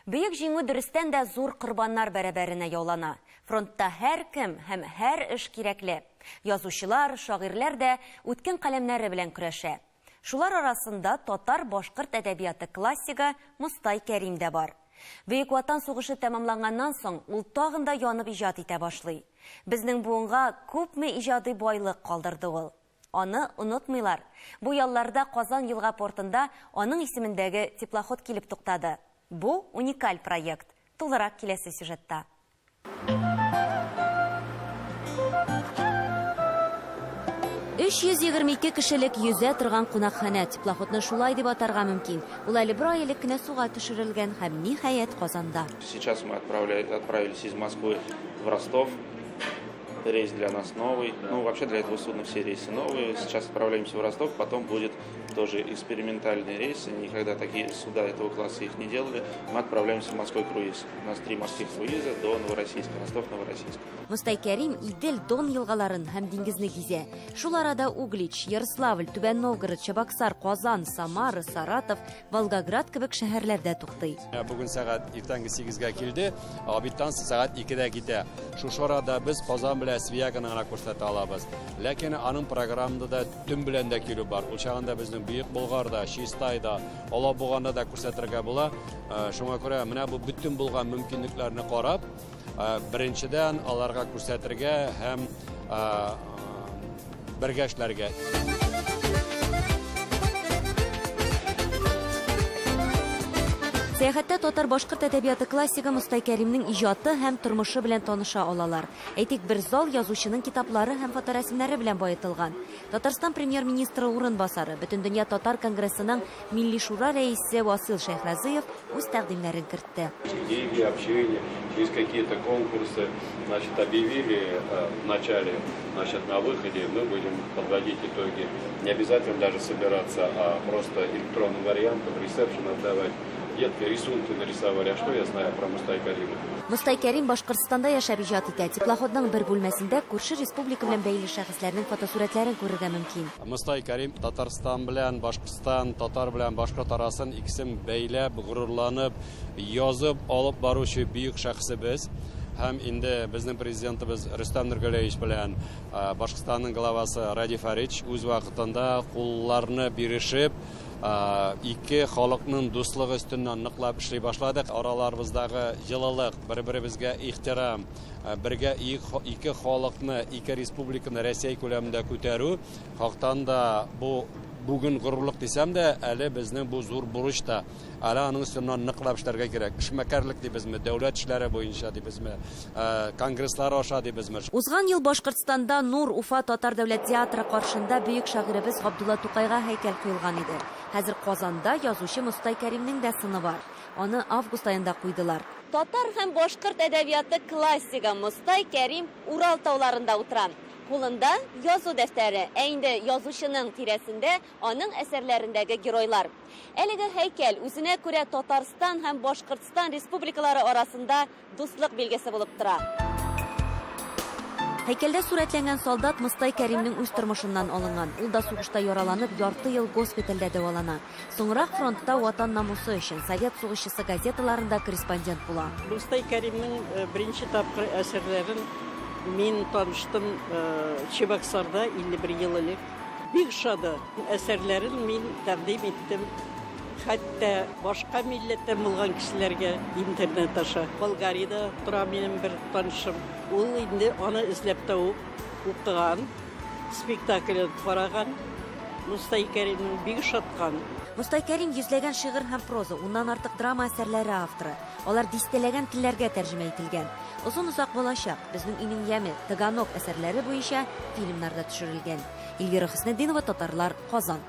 Бөек Җиңү дөрестән дә зур корбаннар бәрабәренә яулана. Фронтта һәркем һәм һәр эш кирәкле. Язучылар, шагыйрьләр дә үткен каләмнәре белән көрәшә. Шулар арасында татар-башкорт әдәбияты классигы Мостай Кәрим дә бар. Бөек Ватан сугышы тәмамланганнан соң, ул тагын да янып иҗат итә башлый. Безнең буынга күпме иҗади байлык калдырды ул. Аны онытмыйлар. Бу ялларда Казан елга портында аның исемендәге теплоход килеп туктады. Бу, уникаль проект. Тулырак киләсе сюжетта. 322 кешелек йөзә торган кунакханә, теплоходны шулай дип атарга мөмкин. Ул әле бер ай элек кенә суга төшерелгән һәм, ниһаять, Казанда. Сейчас мы отправились из Москвы в Ростов. Рейс для нас новый. Ну, вообще для этого судна все рейсы новые. Сейчас отправляемся в Ростов, потом будет тоже экспериментальный рейс. Никогда такие суда этого класса их не делали. Мы отправляемся в морской круиз. У нас три морских круиза до Новороссийска, Ростов-Новороссийск. Мостай Кәрим Идел, Дон елгаларын һәм диңгезне гизә. Шул арада Углич, Ярославль, Түбән Новгород, Чабаксар, Казан, Самара, Саратов, Волгоград кебек шәһәрләрдә туктый. Бүген сәгать иртәнге 8-гә килде, обедтан сәгать 2-дә китә. Шушы арада без Казан белән Свияганы гына күрсәтә алабыз. Ләкин аның программада да төн белән дә килү бар. Ул чагында безнең Бөек Болгарда, Чистайда, Алабуганы да күрсәтергә була. Шуңа күрә менә бу бөтен булган мөмкинлекләрне карап, беренчедән аларга күрсәтергә һәм бергә эшләргә. Сәяхәттә татар-башкорт әдәбияты классигы Мостай Кәримнең иҗаты һәм тормышы белән таныша алалар. Әйтик, бер зал язучының китаплары һәм фоторәсемнәре белән баетылган. Татарстан Премьер-министры урынбасары, Бөтендөнья татар конгрессының Милли шура рәисе Васил Шәйхразыев үз тәкъдимнәрен кертте. Деньги, общение, через какие-то конкурсы, значит, объявили в начале, значит, на выходе мы будем подводить итоги. Не обязательно даже собираться, а просто электронным вариантом ресепшн отдавать. Детки рисунки нарисовали, а что я знаю про Мостай Карима? Мостай Кәрим Башкортстанда яшәп иҗат итә. Теплоходның бер бүлмәсендә күрше республика белән бәйле шәхесләрнең фотосурәтләрен күрергә мөмкин. Мостай Кәрим Татарстан белән Башкортстан, татар белән башкорт арасын икесен бәйләп, горурланып, язып алып баручы бөек шәхесебез. Һәм инде безнең президентыбыз Рөстәм Нургалиевич белән Башкортстанның главасы Радий Фаридович үз вакытында кулларны бирешеп, ике халыкның дуслыгы өстеннән ныклап эшли башладык. Араларыбыздагы җылылык, бер-беребезгә ихтирам, бергә ике халыкны, ике республиканы Рәсәй күләмендә күтәрү хактан да бу бүген горурлык дисәм дә, әле безнең бу зур бурыч та. Әле аның өстеннән ныклап эшләргә кирәк. Эшмәкәрлек дибезме, дәүләт эшләре буенча дибезме, конгресслар аша дибезме. Узган ел Башкортстанда Нур Уфа татар дәүләт театры каршында бөек шагыйребез Габдулла Тукайга һәйкәл куелган иде. Хәзер Казанда язучы Мостай Кәримнең дә сыны бар. Аны август аенда куйдылар. Татар һәм башкорт әдәбияты классигы Мостай Кәрим Урал тауларында утыра. Кулында, язу дәфтәре, ә инде язучының тирәсендә, аның әсәрләрендәге геройлар. Әлеге һәйкәл үзенә күрә Татарстан һәм Башкортстан республикалары арасында дуслык билгесе булып тора. Һәйкәлдә сурәтләнгән солдат Мостай Кәримнең үз тормышыннан алынган. Ул да сугышта яраланып, ярты ел госпитальдә дәвалана. Соңрак фронтта Ватан намусы өчен, Совет сугышчысы газеталарында корреспондент була. Мостай Кәримнең беренче тапкыр әсәрләрен мин таныштым Чебоксарда 51 ел элек. Бик ошады. Әсәрләрен мин тәкъдим иттем хәтта башка милләттән булган кешеләргә интернет аша. Болгариядә тора минем бер танышым. Ул инде аны эзләп табып укыган, спектаклен караган. Мостай Кәримнең бик ошаткан. Мостай Кәрим йөзләгән шигырь һәм проза, уннан артык драма әсәрләре авторы. Алар дистәләгән телләргә тәрҗемә ителгән. Озын-озак балачак, Безнең өйнең яме, Таганок әсәрләре буенча фильмнар да төшерелгән. Эльвира Хөснетдинова, Татарлар, Казан.